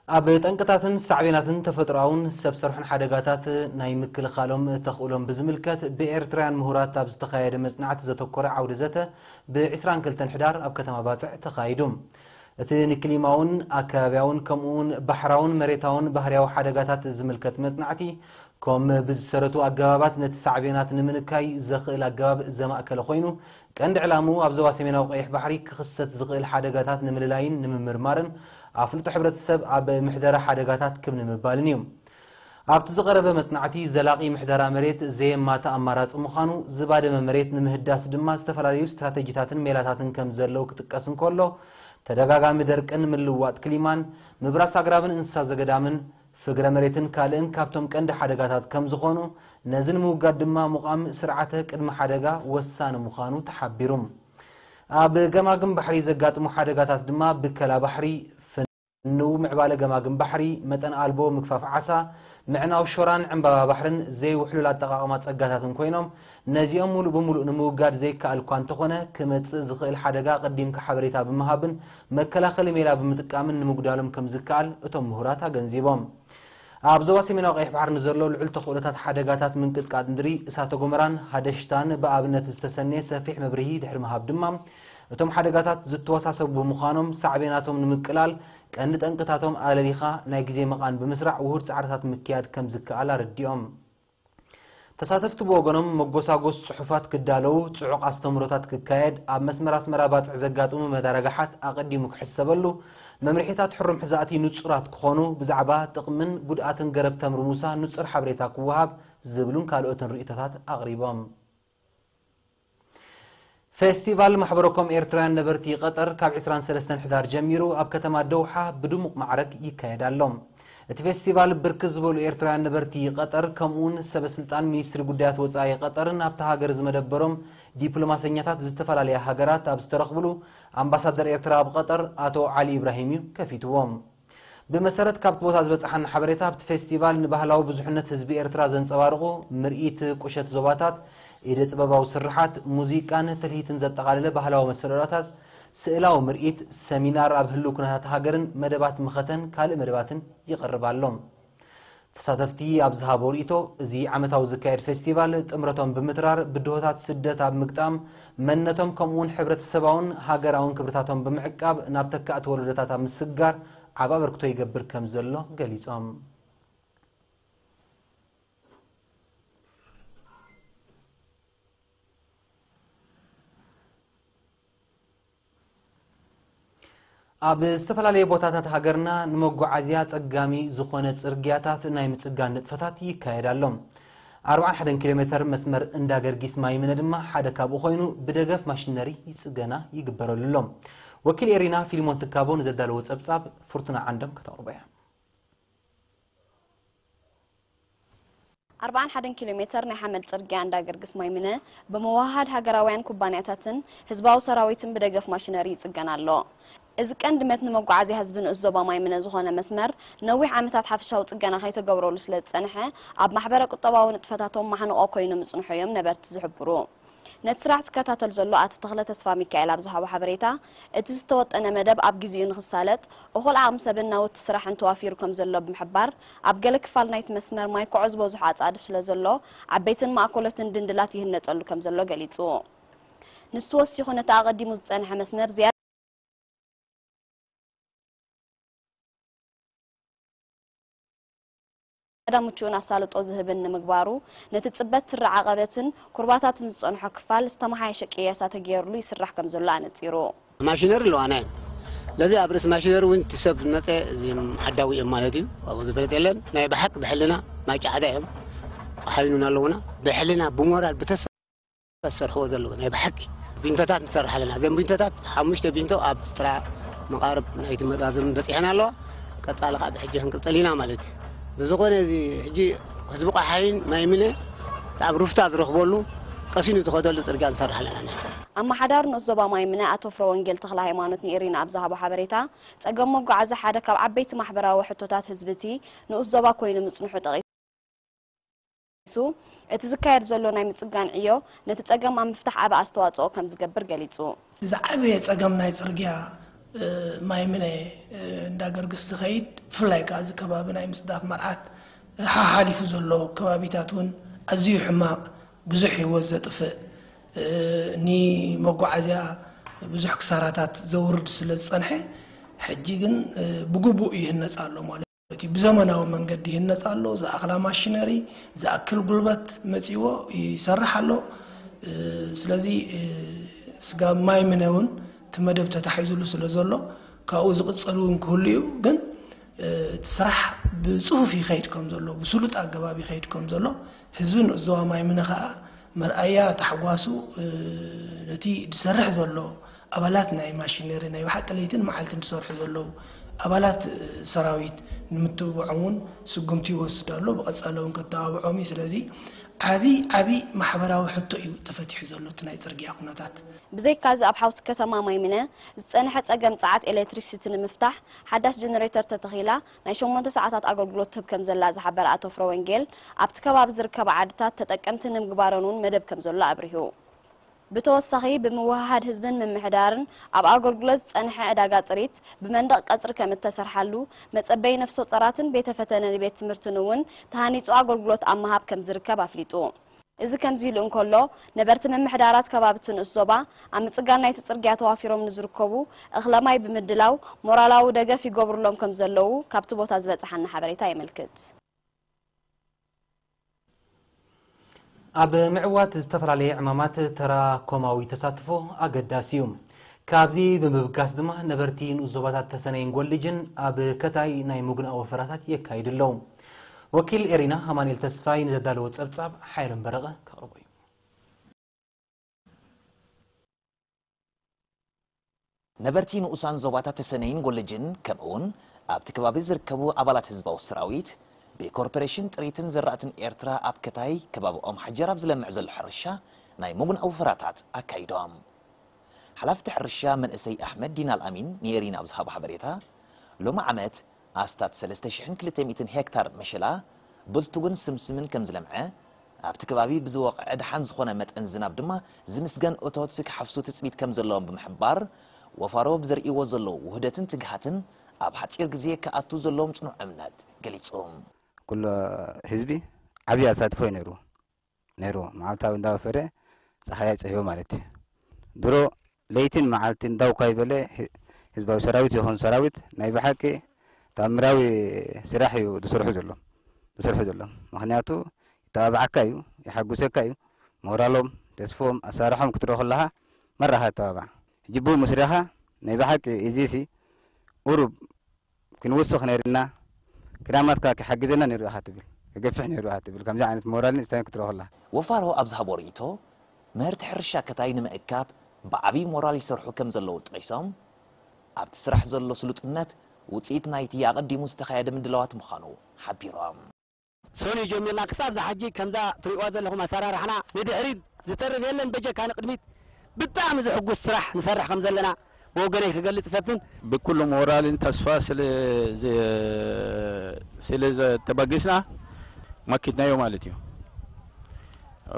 ኣብ ጠንቅታትን ሳዕቤናትን ተፈጥሮኣውን ሰብ ሰርሖን ሓደጋታት ናይ ምክልኻሎም ተኽእሎም ብዝምልከት ብኤርትራውያን ምሁራት ኣብ ዝተኻየደ መጽናዕቲ ዘተኮረ ዓውደ ዘተ ብ ዕስራን ክልተን ሕዳር ኣብ ከተማ ባጽዕ ተኻይዱ። እቲ ንክሊማውን ኣከባብያውን ከምኡውን ባሕራውን መሬታውን ባህርያዊ ሓደጋታት ዝምልከት መጽናዕቲ፣ ከም ብዝሰረቱ ኣገባባት ነቲ ሳዕቤናት ንምንካይ ዘኽእል ኣገባብ ዘማእከለ ኮይኑ፣ ቀንዲ ዕላምኡ ኣብ ዞባ ሰሜናዊ ቀይሕ ባሕሪ ክኽሰት ዝኽእል ሓደጋታት ንምልላይን ንምምርማርን ኣፍልጦ ሕብረተሰብ ኣብ ምሕደራ ሓደጋታት ክብ ንምባልን እዩ። ኣብቲ ዝቐረበ መጽናዕቲ፣ ዘላቒ ምሕደራ መሬት ዘየማትእ ኣማራጺ ምዃኑ፣ ዝባደመ መሬት ንምህዳስ ድማ ዝተፈላለዩ ስትራተጂታትን ሜላታትን ከም ዘለዉ ክጥቀስ እንከሎ፣ ተደጋጋሚ ደርቅን ምልዋጥ ክሊማን፣ ምብራስ ኣግራብን እንስሳ ዘገዳምን፣ ፍግረ መሬትን ካልእን ካብቶም ቀንዲ ሓደጋታት ከም ዝኾኑ፣ ነዚ ንምውጋድ ድማ ምቋም ስርዓተ ቅድመ ሓደጋ ወሳኒ ምዃኑ ተሓቢሩ። ኣብ ገማግም ባሕሪ ዘጋጥሙ ሓደጋታት ድማ ብከላ ባሕሪ፣ ፍንው ምዕባለ ገማግም ባሕሪ፣ መጠን ኣልቦ ምግፋፍ ዓሳ፣ ምዕናው ሾራን ዕምባባ ባሕርን ዘይውሕሉል ኣጠቓቕማ ጸጋታትን ኮይኖም፣ ነዚኦም ሙሉእ ብምሉእ ንምውጋድ ዘይከኣል እኳ እንተኾነ፣ ክመጽእ ዝኽእል ሓደጋ ኣቐዲምካ ሓበሬታ ብምሃብን መከላኸሊ ሜላ ብምጥቃምን ንምጉዳሎም ከም ዝከኣል እቶም ምሁራት ኣገንዚቦም። ኣብ ዞባ ሰሜናዊ ቀይሕ ባሕሪ ንዘሎ ልዑል ተኽእሎታት ሓደጋታት ምንቅጥቃጥ ምድሪ፣ እሳተ ጎመራን ሃደሽታን ብኣብነት ዝተሰነየ ሰፊሕ መብርሂ ድሕሪ ምሃብ ድማ፣ እቶም ሓደጋታት ዝተወሳሰቡ ብምዃኖም፣ ሳዕቤናቶም ንምቅላል ቀንዲ ጠንቅታቶም ኣለሊኻ ናይ ግዜ መቓን ብምስራዕ ውሁድ ጻዕርታት ምክያድ ከም ዝከኣል ኣረዲኦም። ተሳተፍቲ ብወገኖም፣ መጎሳጎስ ጽሑፋት ክዳለዉ፣ ጽዑቕ ኣስተምህሮታት ክካየድ፣ ኣብ መስመር ኣስመራ ባጽዕ ዘጋጥሙ መዳረጋሓት ኣቐዲሙ ክሕሰበሉ፣ መምርሒታት ሕሩም ሕዛእቲ ንጹራት ክኾኑ፣ ብዛዕባ ጥቕምን ጉድኣትን ገረብ ተምሪ ሙሳ ንጹር ሓበሬታ ክወሃብ ዝብሉን ካልኦትን ርእይቶታት ኣቕሪቦም። ፌስቲቫል ማሕበረኮም ኤርትራውያን ነበርቲ ቀጠር ካብ ዕስራን ሰለስተን ሕዳር ጀሚሩ ኣብ ከተማ ደውሓ ብድሙቕ ማዕረግ ይካየድ ኣሎ። እቲ ፌስቲቫል ብርክት ዝበሉ ኤርትራውያን ነበርቲ ቀጠር ከምኡውን ሰበ ስልጣን ሚኒስትሪ ጉዳያት ወጻኢ ቀጠርን ኣብታ ሃገር ዝመደበሮም ዲፕሎማሰኛታት ዝተፈላለያ ሃገራት ኣብ ዝተረኽብሉ ኣምባሳደር ኤርትራ ኣብ ቀጠር ኣቶ ዓሊ ኢብራሂም እዩ ከፊትዎም። ብመሰረት ካብቲ ቦታ ዝበጽሓና ሓበሬታ፣ ኣብቲ ፌስቲቫል ንባህላዊ ብዙሕነት ህዝቢ ኤርትራ ዘንጸባርቑ ምርኢት ቁሸት ዞባታት፣ ኢደ ጥበባዊ ስርሓት፣ ሙዚቃን ትልሂትን ዘጠቓለለ ባህላዊ መሰሎዳታት፣ ስእላዊ ምርኢት፣ ሰሚናር ኣብ ህልው ኩነታት ሃገርን መደባት መኸተን ካልእ መደባትን ይቐርብ ኣሎ። ተሳተፍቲ ኣብ ዝሃቦ ርእይቶ፣ እዚ ዓመታዊ ዝካየድ ፌስቲቫል ጥምረቶም ብምትራር፣ ብድሆታት ስደት ኣብ ምግጣም፣ መንነቶም ከምኡውን ሕብረተሰባውን ሃገራውን ክብርታቶም ብምዕቃብ ናብ ተካእቲ ወለዶታት ኣብ ምስግጋር ዓቢ ኣበርክቶ ይገብር ከም ዘሎ ገሊጾም። ኣብ ዝተፈላለየ ቦታታት ሃገርና ንመጓዓዝያ ኣጸጋሚ ዝኾነ ጽርግያታት ናይ ምጽጋን ንጥፈታት ይካየድ ኣሎ። ኣርባዓን ሓደን ኪሎ ሜተር መስመር እንዳ ገርጊስ ማይምነ ድማ ሓደ ካብኡ ኮይኑ ብደገፍ ማሽነሪ ይጽገና ይግበረሉ ኣሎ። ወኪል ኤሪና ፊልሞን ትካቦ ንዘዳለዎ ጸብጻብ ፍርቱና ዓንዶም ከተቕርቦ እያ። ኣርባዓን ሓደን ኪሎ ሜተር ናይ ሓመድ ጽርግያ እንዳ ገርግስ ማይምነ ብምውህሃድ ሃገራውያን ኩባንያታትን ህዝባዊ ሰራዊትን ብደገፍ ማሽነሪ ይጽገን ኣሎ። እዚ ቀንዲ መትኒ መጓዓዝያ ህዝቢ ንኡስ ዞባ ማይምነ ዝኾነ መስመር ነዊሕ ዓመታት ሓፈሻዊ ጽገና ከይተገብረሉ ስለ ዝጸንሐ ኣብ ማሕበረ ቁጠባዊ ንጥፈታቶም ማሕንቖ ኮይኑ ምጽንሑ እዮም ነበርቲ ዝሕብሩ። ነቲ ስራሕ ዝከታተል ዘሎ ኣቶ ተኽለ ተስፋሚካኤል ኣብ ዝሃቦ ሓበሬታ፣ እቲ ዝተወጠነ መደብ ኣብ ግዜኡ ንኽሳለጥ፣ እኹል ዓቕሚ ሰብን ናውቲ ስራሕን ተዋፊሩ ከም ዘሎ ብምሕባር፣ ኣብ ገለ ክፋል ናይቲ መስመር ማይ ኮዖ ዝበዝሖ ኣጻድፍ ስለ ዘሎ፣ ዓበይትን ማእከሎትን ድንድላት ይህነጸሉ ከም ዘሎ ገሊጹ። ንሱ ወሲኹ፣ ነቲ ኣቐዲሙ ዝጸንሐ መስመር ዝያዳ ምቹእን ኣሳልጦ ዝህብን ንምግባሩ፣ ነቲ ጽበት ትሪ ዓቐበትን ኩርባታትን ዝጸንሖ ክፋል ዝተመሓየሸ ቅየሳ ተገይርሉ ይስራሕ ከም ዘሎ ኣነጺሩ። ማሽነሪ ኣለዋና እየን። ስለዚ ኣብ ርእሲ ማሽነሪ እውን እቲ ሰብ ዝመፀ እዚም ዓዳዊ እዮም ማለት እዩ። ኣብኡ ዝፈልጥ የለን። ናይ ብሓቂ ብሕልና ማይ ጫዕዳ እዮም። ሓይኑን ኣለውና። ብሕልና ብሞራል ብተስፋ ዝሰርሕዎ ዘለዉ ናይ ብሓቂ ቢንቶታት ንሰርሕ ኣለና። እዘን ቢንቶታት ሓሙሽተ ቢንቶ ኣብ ጥራ መቓርብ ናይቲ መዛዘሚ በፂሐን ኣለዋ። ቀፃሊ ከዓ ብሕጂ ክንቅፅል ኢና ማለት እዩ። ብዝኾነ እዚ ሕጂ ህዝቢ ቆሓይን ማይምነ ኣብ ሩፍታ ዝረኽበሉ ቀሲኑ ዝኸደሉ ፅርግያ ንሰርሕ ኣለና። ኣመሓዳሪ ንኡስ ዞባ ማይምነ ኣቶ ፍረወንጌል ተኽለ ሃይማኖት ንኤሪና ኣብ ዝሃቦ ሓበሬታ፣ ጸገም መጓዓዝያ ሓደ ካብ ዓበይቲ ማሕበራዊ ሕቶታት ህዝቢ እቲ ንኡስ ዞባ ኮይኑ ምጽንሑ ጠቒሱ፣ እቲ ዝካየድ ዘሎ ናይ ምጽጋን ዕዮ ነቲ ጸገም ኣብ ምፍታሕ ዓቢ ኣስተዋጽኦ ከም ዝገብር ገሊጹ። ዝዓበየ ጸገም ናይ ጽርግያ ማይምነ እንዳገርግስ ዝኸይድ፣ ብፍላይ ከዓ እዚ ከባቢ ናይ ምፅዳፍ መርዓት ሓሓሊፉ ዘሎ ከባቢታት እውን ኣዝዩ ሕማቕ፣ ብዙሕ ህይወት ዘጥፍእ፣ ንመጓዓዝያ ብዙሕ ክሳራታት ዘውርድ ስለ ዝፀንሐ፣ ሕጂ ግን ብግቡእ ይህነፅ ኣሎ ማለት እዩ። ብዘመናዊ መንገዲ ይህነፅ ኣሎ። ዝኣኽላ ማሽነሪ፣ ዝኣክል ጉልበት መፂዎ ይሰርሕ ኣሎ። ስለዚ ስጋብ ማይምነ እውን እቲ መደብ ተታሒዙሉ ስለ ዘሎ፣ ካብኡ ዝቕፅል እውን ክህሉ እዩ። ግን እቲ ስራሕ ብፅፉፍ ይኸይድ ከም ዘሎ፣ ብስሉጥ ኣገባብ ይኸይድ ከም ዘሎ፣ ህዝቢ ንኡስ ዞባ ማይምነ ከዓ መርኣያ ታሕጓሱ፣ ነቲ ዝሰርሕ ዘሎ ኣባላት ናይ ማሽነሪ፣ ናይ ብሓቂ ለይትን መዓልትን ዝሰርሑ ዘለዉ ኣባላት ሰራዊት ንምትብብዖም እውን ስጉምቲ ይወስድ ኣሎ። ብቐፃሊ እውን ከተባብዖም እዩ። ስለዚ ዓቢ ዓቢ ማሕበራዊ ሕቶ እዩ ተፈቲሑ ዘሎ እቲ ናይ ፅርግያ ኩነታት። ብዘይካዚ ኣብ ሓውሲ ከተማ ማይምነ ዝጸንሐ ጸገም ጸዓት ኤሌክትሪክሲቲ ንምፍታሕ ሓዳስ ጀነሬተር ተተኺላ ናይ ሸሞንተ ሰዓታት ኣገልግሎት ትህብ ከም ዘላ ዝሓበረ ኣቶ ፍረወንጌል፣ ኣብቲ ከባቢ ዝርከባ ዓድታት ተጠቀምቲ ንምግባረን እውን መደብ ከም ዘሎ ኣብሪሁ። ብተወሳኺ ብምውህሃድ ህዝብን ምምሕዳርን ኣብ ኣገልግሎት ዝጸንሐ ዕዳጋ ጥሪት ብመንደቕ ቀጽሪ ከም እተሰርሓሉ፣ መጸበዪ ነፍሰ ጾራትን ቤተ ፈተነ ንቤት ትምህርትን እውን ተሃኒጹ ኣገልግሎት ኣብ ምሃብ ከም ዝርከብ ኣፍሊጡ። እዚ ከምዚ ኢሉ እንከሎ፣ ነበርቲ ምምሕዳራት ከባቢ እቲ ንኡስ ዞባ ኣብ ምጽጋን ናይቲ ጽርግያ ተዋፊሮም ንዝርከቡ እኽለ ማይ ብምድላው ሞራላዊ ደገፍ ይገብሩሎም ከም ዘለዉ ካብቲ ቦታ ዝበጽሓና ሓበሬታ የመልክት። ኣብ ምዕዋት ዝተፈላለየ ዕማማት ተራኮማዊ ተሳትፎ ኣገዳሲ እዩ። ካብዚ ብምብጋስ ድማ ነበርቲ ንኡስ ዞባታት ተሰነይን ጎልጅን ኣብ ከታይ ናይ ምጉናዊ ወፈራታት የካይዱ ኣለዉ። ወኪል ኤሪና ኣማኑኤል ተስፋይ ንዘዳለዎ ጸብጻብ ሓይሎም በረቐ ከቕርቦ እዩ። ነበርቲ ንኡሳን ዞባታት ተሰነይን ጎልጅን ከምኡውን ኣብቲ ከባቢ ዝርከቡ ኣባላት ህዝባዊ ሰራዊት ብኮርፖሬሽን ጥሪትን ዘራእትን ኤርትራ ኣብ ከታይ ከባቢ ኦም ሓጀር ኣብ ዝለምዕ ዘሎ ሕርሻ ናይ ምጉናዊ ወፈራታት ኣካይዶም። ሓላፍቲ ሕርሻ መንእሰይ ኣሕመድ ዲን ኣልኣሚን ንኤሪና ኣብ ዝሃቦ ሓበሬታ፣ ሎሚ ዓመት ኣስታት ሰለስተ ሽሕን ክልተ ሚእትን ሄክታር መሸላ፣ ብልቱግን ስምስምን ከም ዝለምዐ፣ ኣብቲ ከባቢ ብዝወቕዐ ደሓን ዝኾነ መጠን ዝናብ ድማ ዝምስገን እቶት ክሓፍሱ ትጽቢት ከም ዘለዎም ብምሕባር፣ ወፋሮ ብዘርእይዎ ዘለዉ ውህደትን ትግሃትን ኣብ ሓጺር ግዜ ክኣቱ ዘለዎም ጽኑዕ እምነት ገሊጹ። ኩሉ ህዝቢ ዓብዪ ኣሳትፎ እዩ ነይሩ። ነይሩ። መዓልታዊ እንዳወፈረ ጸሓይ ኣይጸህዮ ማለት እዩ። ድሮ ለይትን መዓልትን እንዳው ካይበለ ህ- ህዝባዊ ሰራዊት ይኹን ሰራዊት ናይ ብሓቂ ተኣምራዊ ስራሕ እዩ ዝሰርሑ ዘሎ ዝሰርሑ ዘሎ። ምኽንያቱ ይተባብዓካ እዩ፣ ይሓጉሰካ እዩ። ሞራሎም፣ ተስፎም፣ ኣሳርሖም ክትርኢ ከለኻ መራኻ ይተባባዕ። ሕጂ ብኡ ምስ ርኢኻ ናይ ብሓቂ እዚሲ ቁሩብ ክንውስኽ ነይርና፣ ክዳማትካ ክሓግዘና ነይሩ ኢኻ ትብል፣ ክገፍሕ ነይሩ ኢኻ ትብል፣ ከምዚ ዓይነት ሞራልን ስታይን ክትረኽብ ከለኻ። ወፋሮ ኣብ ዝሃቦ ርእይቶ፣ ምህርቲ ሕርሻ ከታይ ንምእካብ ብዓብዪ ሞራል ይሰርሑ ከም ዘለዉ ጠቒሶም፣ ኣብቲ ስራሕ ዘሎ ስሉጥነት ውፅኢት ናይቲ ኣቐዲሙ ዝተኻየደ ምድላዋት ምዃኑ ሓቢሮም። ሰኑይ ጀሚርና ክሳብ ዝሓጂ ከምዛ ትሪእዋ ዘለኹም ኣሰራርሓና ንድሕሪት ዝተርፍ የለን በጀካ ንቕድሚት ብጣዕሚ ዘሕጉስ ስራሕ ንሰርሕ ከም ዘለና ብወገነይ ክገልፅ እፈትን። ብኩሉ ሞራልን ተስፋ ስለ ዘተበግስና መኪትናዮ ማለት እዩ።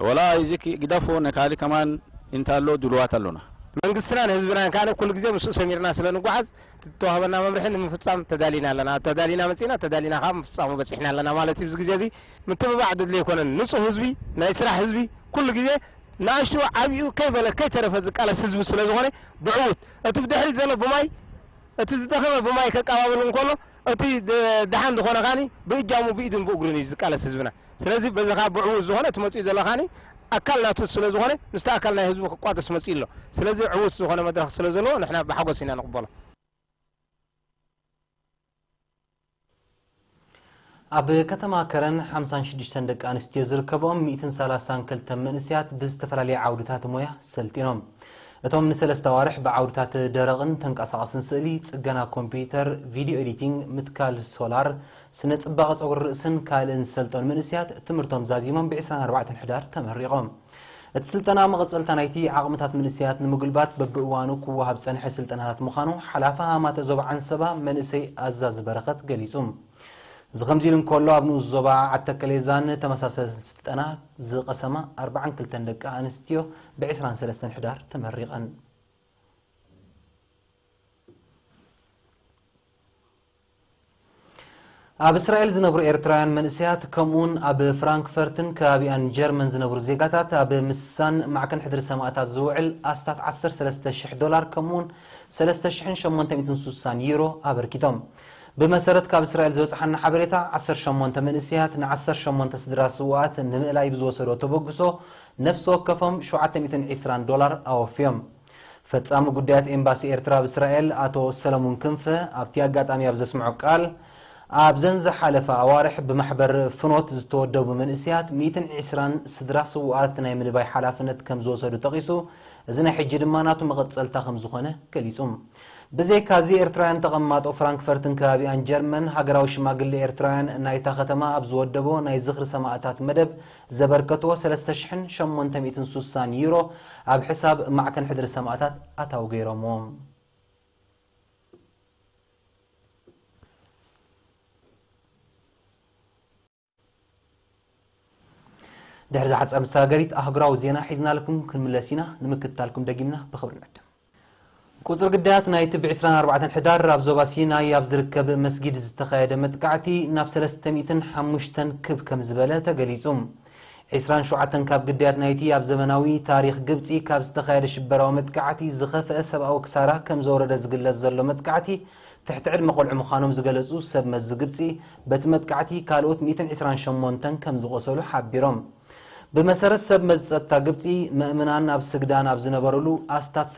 ወላ እዚ ግደፎ ነካሊ ከማን እንታሎ ድልዋት ኣሎና። መንግስትናን ህዝብናን ካነ ኩሉ ግዜ ምስኡ ሰሚርና ስለ ንጓዓዝ እቲ ተዋህበና መምርሒ ንምፍፃም ተዳሊና ኣለና። ተዳሊና መፂና ተዳሊና ከዓ ምፍፃሙ በፂሕና ኣለና ማለት እዩ። እዚ ግዜ እዚ ምትብባዕ ድድሊ ኣይኮነን። ንፁህ ህዝቢ ናይ ስራሕ ህዝቢ ኩሉ ግዜ ንኣሽቱ ዓብኡ ከይበለ ከይተረፈ ዝቃለስ ህዝቢ ስለ ዝኾነ ብዕውት እቲ ብድሕሪት ዘሎ ብማይ እቲ ዝደኸመ ብማይ ከቀባብል እንከሎ እቲ ደሓን ዝኾነ ካኒ ብእጃሙ ብኢዱን ብእግሩን እዩ ዝቃለስ ህዝብና። ስለዚ በዚ ከዓ ብዕውት ዝኾነ እቲ መፅኡ ዘሎ ካኒ ኣካል ናቱ ስለ ዝኾነ ምስቲ ኣካል ናይ ህዝቡ ክቋደስ መፅኡ ኣሎ። ስለዚ ዕውት ዝኾነ መድረኽ ስለ ዘለዎ ንሕና ብሓጎስ ኢና ንቕበሎ። ኣብ ከተማ ከረን ሓምሳን ሽዱሽተን ደቂ ኣንስትዮ ዝርከብኦም ሚእትን ሰላሳን ክልተን መንእሰያት ብዝተፈላለየ ዓውድታት ሞያ ሰልጢኖም። እቶም ንሰለስተ ኣዋርሕ ብዓውድታት ደረቕን ተንቀሳቓስን ስእሊ፣ ጽገና ኮምፒዩተር፣ ቪድዮ ኤዲቲንግ፣ ምትካል ሶላር፣ ስነ ጽባቐ ጸጉሪ ርእስን ካልእን ዝሰልጠኑ መንእሰያት ትምህርቶም ዛዚሞም ብ ዕስራን ኣርባዕተን ሕዳር ተመሪቖም። እቲ ስልጠና መቐጸልታ ናይቲ ዓቕምታት መንእሰያት ንምጉልባት በብእዋኑ ክወሃብ ዝጸንሐ ስልጠናታት ምዃኑ ሓላፊ ሃማተ ዞባ ዓንሰባ መንእሰይ ኣዛዚ በረኸት ገሊጹ። እዚ ከምዚ ኢሉ እንከሎ ኣብ ንኡስ ዞባ ዓድ ተከሌዛን ተመሳሳሊ ስልጠና ዝቐሰማ ኣርባዓን ክልተን ደቂ ኣንስትዮ ብ ዕስራን ሰለስተን ሕዳር ተመሪቐን። ኣብ እስራኤል ዝነብሩ ኤርትራውያን መንእሰያት፣ ከምኡውን ኣብ ፍራንክፈርትን ከባቢኣን ጀርመን ዝነብሩ ዜጋታት፣ ኣብ ምስሳን ማዕከን ሕድሪ ሰማእታት ዝውዕል ኣስታት ዓሰርተ ሰለስተ ሽሕ ዶላር፣ ከምኡውን ሰለስተ ሽሕን ሸሞንተ ሚእትን ስሳን ዩሮ ኣበርኪቶም። ብመሰረት ካብ እስራኤል ዝበጽሓና ሓበሬታ፣ ዓሰርተ ሸሞንተ መንእሰያት ንዓሰርተ ሸሞንተ ስድራ ስውኣት ንምእላይ ብዝወሰዶ ተበግሶ፣ ነፍሲ ወከፎም ሸውዓተ ሚእትን ዕስራን ዶላር ኣወፍዮም። ፈጻሚ ጉዳያት ኤምባሲ ኤርትራ ኣብ እስራኤል ኣቶ ሰለሙን ክንፈ ኣብቲ ኣጋጣሚ ኣብ ዘስምዖ ቃል፣ ኣብዘን ዝሓለፋ ኣዋርሕ ብማሕበር ፍኖት ዝተወደቡ መንእሰያት ሚእትን ዕስራን ስድራ ስውኣት ናይ ምልባይ ሓላፍነት ከም ዝወሰዱ ጠቒሱ፣ እዚ ናይ ሕጂ ድማ ናቱ መቐጸልታ ከም ዝኾነ ገሊጹ። ብዘይካዚ፣ ኤርትራውያን ተቐማጦ ፍራንክፈርትን ከባቢኣን ጀርመን፣ ሃገራዊ ሽማግሌ ኤርትራውያን ናይታ ከተማ ኣብ ዝወደቦ ናይ ዝኽሪ ሰማእታት መደብ ዘበርከትዎ ሰለስተ ሽሕን ሸሞንተ ሚእትን ስሳን ዩሮ ኣብ ሕሳብ ማዕከን ሕድሪ ሰማእታት ኣታዊ ገይሮምዎ። ድሕሪ ዝሓጸር መሰጋገሪት ኣህጉራዊ ዜና ሒዝናልኩም ክንምለስ ኢና። ንምክትታልኩም ደጊምና ብኽብሪ ንዕድም። ቁጽሪ ግዳያት ናይቲ ብ ዕስራን ኣርባዕተን ሕዳር ኣብ ዞባ ሲናይ ኣብ ዝርከብ መስጊድ ዝተኻየደ መጥቃዕቲ ናብ ሰለስተ ሚእትን ሓሙሽተን ክብ ከም ዝበለ ተገሊጹ። ዕስራን ሸውዓተን ካብ ግዳያት ናይቲ ኣብ ዘመናዊ ታሪኽ ግብጺ ካብ ዝተኻየደ ሽበራዊ መጥቃዕቲ ዝኸፍአ ሰብኣዊ ክሳራ ከም ዘውረደ ዝግለጽ ዘሎ መጥቃዕቲ፣ ትሕቲ ዕድመ ቆልዑ ምዃኖም ዝገለጹ ሰብ መዚ ግብጺ፣ በቲ መጥቃዕቲ ካልኦት ሚእትን ዕስራን ሸሞንተን ከም ዝቖሰሉ ሓቢሮም። ብመሰረት ሰብ መዚ ጸጥታ ግብጺ፣ መእምናን ኣብ ስግዳን ኣብ ዝነበሩሉ ኣስታት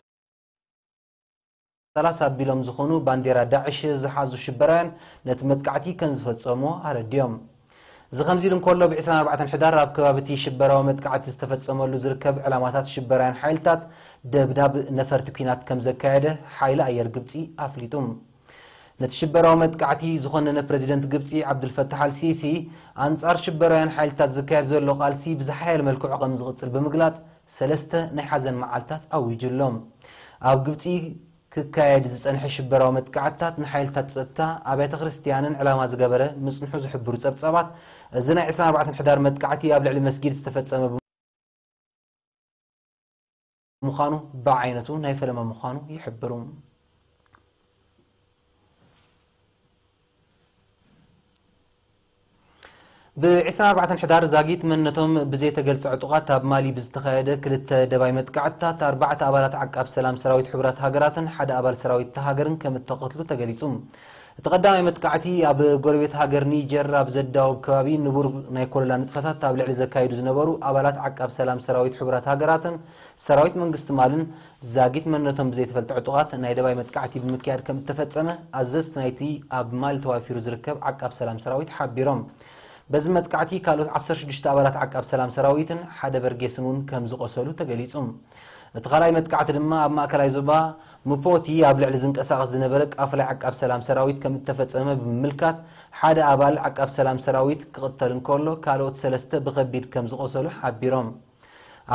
ሰላሳ ኣቢሎም ዝኾኑ ባንዴራ ዳዕሽ ዝሓዙ ሽበራውያን ነቲ መጥቃዕቲ ከም ዝፈጸሞ ኣረዲኦም። እዚ ከምዚ ኢሉ እንከሎ፣ ብ ዕስራን ኣርባዕተን ሕዳር ኣብ ከባቢ እቲ ሽበራዊ መጥቃዕቲ ዝተፈጸመሉ ዝርከብ ዕላማታት ሽበራውያን ሓይልታት ደብዳብ ነፈርቲ ኲናት ከም ዘካየደ ሓይሊ ኣየር ግብጺ ኣፍሊጡ። ነቲ ሽበራዊ መጥቃዕቲ ዝኾነነ ፕረዚደንት ግብጺ ዓብዱልፈታሕ ኣልሲሲ፣ ኣንጻር ሽበራውያን ሓይልታት ዝካየድ ዘሎ ቃልሲ ብዝሓየለ መልክዑ ከም ዝቕጽል ብምግላጽ፣ ሰለስተ ናይ ሓዘን መዓልታት ኣዊጁ ኣሎ። ኣብ ግብጺ ክካየድ ዝጸንሐ ሽበራዊ መጥቃዕትታት ንሓይልታት ጸጥታ ኣብያተ ክርስትያንን ዕላማ ዝገበረ ምጽንሑ ዝሕብሩ ጸብጻባት፣ እዚ ናይ ዕስራን ኣርባዕተን ሕዳር መጥቃዕቲ ኣብ ልዕሊ መስጊድ ዝተፈጸመ ብምዃኑ፣ ብዓይነቱ ናይ ፈለማ ምዃኑ ይሕብሩ። ብ ዕስራን ኣርባዕተን ሕዳር ዛጊት መንነቶም ብዘይተገልጸ ዕጡቓት ኣብ ማሊ ብዝተኻየደ ክልተ ደባይ መጥቃዕትታት፣ ኣርባዕተ ኣባላት ዓቃብ ሰላም ሰራዊት ሕቡራት ሃገራትን ሓደ ኣባል ሰራዊት እታ ሃገርን ከም እተቐትሉ ተገሊጹ። እቲ ቀዳማይ መጥቃዕቲ ኣብ ጎረቤት ሃገር ኒጀር ኣብ ዘዳውብ ከባቢ ንቡር ናይ ኮለላ ንጥፈታት ኣብ ልዕሊ ዘካይዱ ዝነበሩ ኣባላት ዓቃብ ሰላም ሰራዊት ሕቡራት ሃገራትን ሰራዊት መንግስቲ ማልን ዛጊት መንነቶም ብዘይተፈልጠ ዕጡቓት ናይ ደባይ መጥቃዕቲ ብምክያድ ከም እተፈጸመ ኣዘዝቲ ናይቲ ኣብ ማሊ ተዋፊሩ ዝርከብ ዓቃብ ሰላም ሰራዊት ሓቢሮም። በዚ መጥቃዕቲ ካልኦት ዓሰርተ ሽዱሽተ ኣባላት ዓቃብ ሰላም ሰራዊትን ሓደ በርጌስን እውን ከም ዝቖሰሉ ተገሊጹ። እቲ ካልኣይ መጥቃዕቲ ድማ ኣብ ማእከላይ ዞባ ምፖቲ ኣብ ልዕሊ ዝንቀሳቐስ ዝነበረ ቃፍላይ ዓቃብ ሰላም ሰራዊት ከም እተፈጸመ ብምምልካት፣ ሓደ ኣባል ዓቃብ ሰላም ሰራዊት ክቕተል እንከሎ፣ ካልኦት ሰለስተ ብኸቢድ ከም ዝቖሰሉ ሓቢሮም።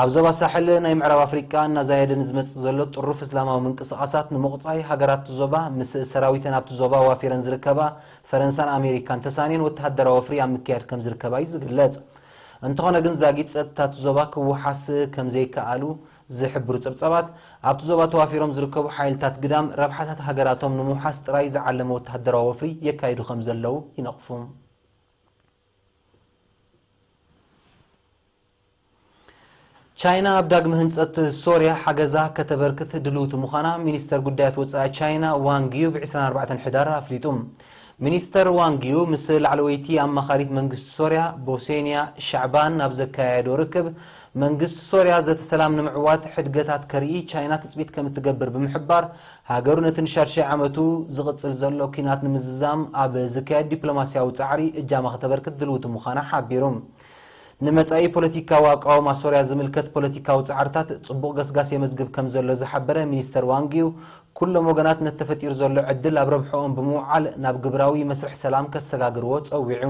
ኣብ ዞባ ሳሕል ናይ ምዕራብ ኣፍሪቃ እናዛየደ ንዝመጽእ ዘሎ ጥሩፍ እስላማዊ ምንቅስቓሳት ንምቑጻይ፣ ሃገራት እቲ ዞባ ምስ ሰራዊተን ኣብቲ ዞባ ዋፊረን ዝርከባ ፈረንሳን ኣሜሪካን ተሳንየን ወተሃደራዊ ወፍሪ ኣብ ምክያድ ከም ዝርከባ እዩ ዝግለጽ። እንተኾነ ግን ዛጊት ጸጥታ እቲ ዞባ ክወሓስ ከም ዘይከኣሉ ዝሕብሩ ጸብጻባት፣ ኣብቲ ዞባ ተዋፊሮም ዝርከቡ ሓይልታት ግዳም ረብሓታት ሃገራቶም ንምውሓስ ጥራይ ዝዓለመ ወተሃደራዊ ወፍሪ የካይዱ ከም ዘለዉ ይነቕፉ። ቻይና ኣብ ዳግመ ህንጸት ሶርያ ሓገዛ ከተበርክት ድልውቲ ምዃና ሚኒስተር ጉዳያት ወጻኢ ቻይና ዋንግ ዩ ብ ዕስራን ኣርባዕተን ሕዳር ኣፍሊጡ። ሚኒስተር ዋንግ ዩ ምስ ላዕለወይቲ ኣማኻሪት መንግስቲ ሶርያ ቦሴንያ ሻዕባን ኣብ ዘካየዶ ርክብ፣ መንግስቲ ሶርያ ዘተ ሰላም ንምዕዋት ሕድገታት ከርኢ ቻይና ትጽቢት ከም እትገብር ብምሕባር፣ ሃገሩ ነቲ ንሻድሻይ ዓመቱ ዝቕጽል ዘሎ ኲናት ንምዝዛም ኣብ ዝካየድ ዲፕሎማስያዊ ጻዕሪ እጃማ ከተበርክት ድልውቲ ምዃና ሓቢሩ። ንመጻኢ ፖለቲካዊ ኣቃውማ ሶርያ ዝምልከት ፖለቲካዊ ጻዕርታት ጽቡቕ ገስጋስ የመዝግብ ከም ዘሎ ዝሓበረ ሚኒስተር ዋንግ ዩ፣ ኩሎም ወገናት ነቲ ተፈጢሩ ዘሎ ዕድል ኣብ ረብሕኦም ብምውዓል ናብ ግብራዊ መስርሕ ሰላም ከሰጋግርዎ ጸዊዑ።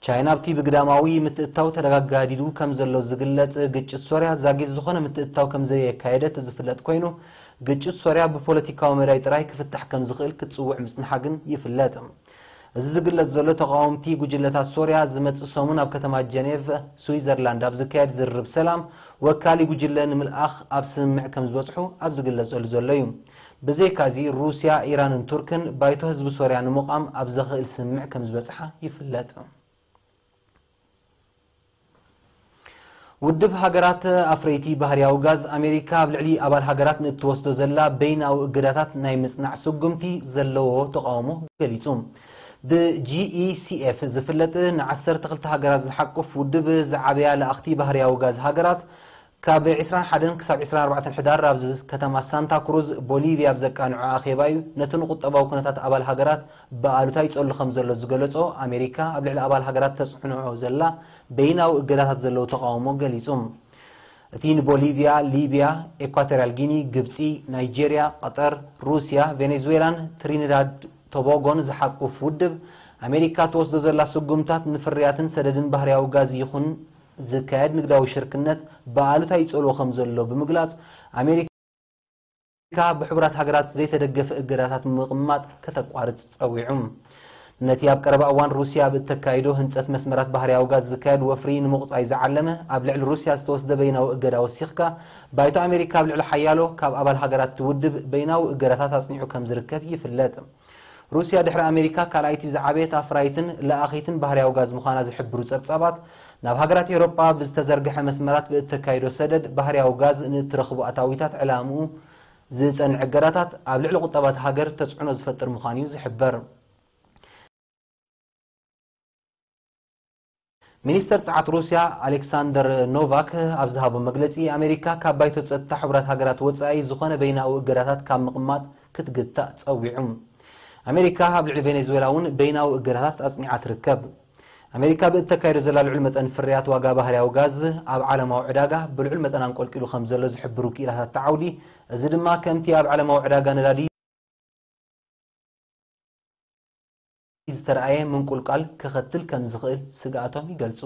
ቻይና ኣብቲ ብግዳማዊ ምትእትታው ተጋዲዱ ከም ዘሎ ዝግለጽ ግጭት ሶርያ ዛጊት ዝኾነ ምትእትታው ከም ዘየካየደት ዝፍለጥ ኮይኑ፣ ግጭት ሶርያ ብፖለቲካዊ መዳይ ጥራይ ክፍታሕ ከም ዝኽእል ክትጽውዕ ምጽንሓ ግን ይፍለጥ። እዚ ዝግለጽ ዘሎ፣ ተቓወምቲ ጉጅለታት ሶርያ ዝመጽእ ሰሙን ኣብ ከተማ ጀኔቭ ስዊዘርላንድ ኣብ ዝካየድ ዝርርብ ሰላም ወካሊ ጉጅለ ንምልኣኽ ኣብ ስምምዕ ከም ዝበጽሑ ኣብ ዝግለጸሉ ዘሎ እዩ። ብዘይካዚ ሩስያ፣ ኢራንን ቱርክን ባይቶ ህዝቢ ሶርያ ንምቋም ኣብ ዘኽእል ስምምዕ ከም ዝበጽሓ ይፍለጥ። ውድብ ሃገራት ኣፍረይቲ ባህርያዊ ጋዝ ኣሜሪካ ኣብ ልዕሊ ኣባል ሃገራት ንእትወስዶ ዘላ በይናዊ እገዳታት ናይ ምጽናዕ ስጉምቲ ዘለዎ ተቓውሞ ገሊጹ። ብ ጂ ኢ ሲ ኤፍ ዝፍለጥ ንዓሰርተ ክልተ ሃገራት ዝሓቁፍ ውድብ ዝዓበያ ለኣኽቲ ባህርያዊ ጋዝ ሃገራት ካብ ዕስራን ሓደን ክሳብ ዕስራን ኣርባዕተን ሕዳር ኣብዚ ከተማ ሳንታ ክሩዝ ቦሊቪያ ኣብ ዘቃንዖ ኣኼባ እዩ ነቲ ንቁጠባዊ ኩነታት ኣባል ሃገራት ብኣሉታ ይጸሉ ከም ዘሎ ዝገለጾ ኣሜሪካ ኣብ ልዕሊ ኣባል ሃገራት ተጽዕኖ ዘላ በይናዊ እገዳታት ዘለዎ ተቓውሞ ገሊጹ። እቲ ንቦሊቪያ፣ ሊቢያ፣ ኤኳቶርያል ጊኒ፣ ግብጺ፣ ናይጄርያ፣ ቀጠር፣ ሩስያ፣ ቬኔዙዌላን ትሪኒዳድ ቶባጎን ዝሓቁፍ ውድብ ኣሜሪካ ትወስዶ ዘላ ስጉምታት ንፍርያትን ሰደድን ባህርያዊ ጋዝ ይኹን ዝካየድ ንግዳዊ ሽርክነት ብኣሉታ ይጸልዎ ከም ዘሎ ብምግላጽ ኣሜሪካ ብሕቡራት ሃገራት ዘይተደገፈ እገዳታት ምቕማጥ ከተቋርጽ ጸዊዑ። ነቲ ኣብ ቀረባ እዋን ሩስያ ኣብ እተካይዶ ህንጸት መስመራት ባህርያዊ ጋዝ ዝካየድ ወፍሪ ንምቑጻይ ዝዓለመ ኣብ ልዕሊ ሩስያ ዝተወስደ በይናዊ እገዳ ወሲኽካ ባይቶ ኣሜሪካ ኣብ ልዕሊ ሓያሎ ካብ ኣባል ሃገራት እቲ ውድብ በይናዊ እገዳታት ኣጽኒዑ ከም ዝርከብ ይፍለጥ። ሩስያ ድሕሪ ኣሜሪካ ካልኣይቲ ዝዓበየት ኣፍራይትን ለኣኺትን ባህርያዊ ጋዝ ምዃና ዝሕብሩ ጸብጻባት ናብ ሃገራት ኤውሮጳ ብዝተዘርግሐ መስመራት ብእተካይዶ ሰደድ ባህርያዊ ጋዝ ንእትረኽቦ ኣታዊታት ዕላምኡ ዝጸንዕ እገዳታት ኣብ ልዕሊ ቁጠባ እታ ሃገር ተጽዕኖ ዝፈጥር ምዃኑ እዩ ዝሕበር። ሚኒስተር ጸዓት ሩስያ ኣሌክሳንደር ኖቫክ ኣብ ዝሃቦ መግለጺ ኣሜሪካ ካብ ባይቶ ጸጥታ ሕቡራት ሃገራት ወጻኢ ዝኾነ በይናዊ እገዳታት ካብ ምቕማጥ ክትግታእ ጸዊዑ። ኣሜሪካ ኣብ ልዕሊ ቬኔዙዌላ እውን በይናዊ እገዳታት ኣጽኒዓ ትርከብ። ኣሜሪካ ብእተካይዶ ዘላ ልዑል መጠን ፍርያት ዋጋ ባህርያዊ ጋዝ ኣብ ዓለማዊ ዕዳጋ ብልዑል መጠን ኣንቆልቂሉ ከም ዘሎ ዝሕብሩ ክኢላታት እቲ ዓውዲ፣ እዚ ድማ ከምቲ ኣብ ዓለማዊ ዕዳጋ ነዳዲ ዝተረኣየ ምንቁልቃል ከኸትል ከም ዝኽእል ስግኣቶም ይገልጹ።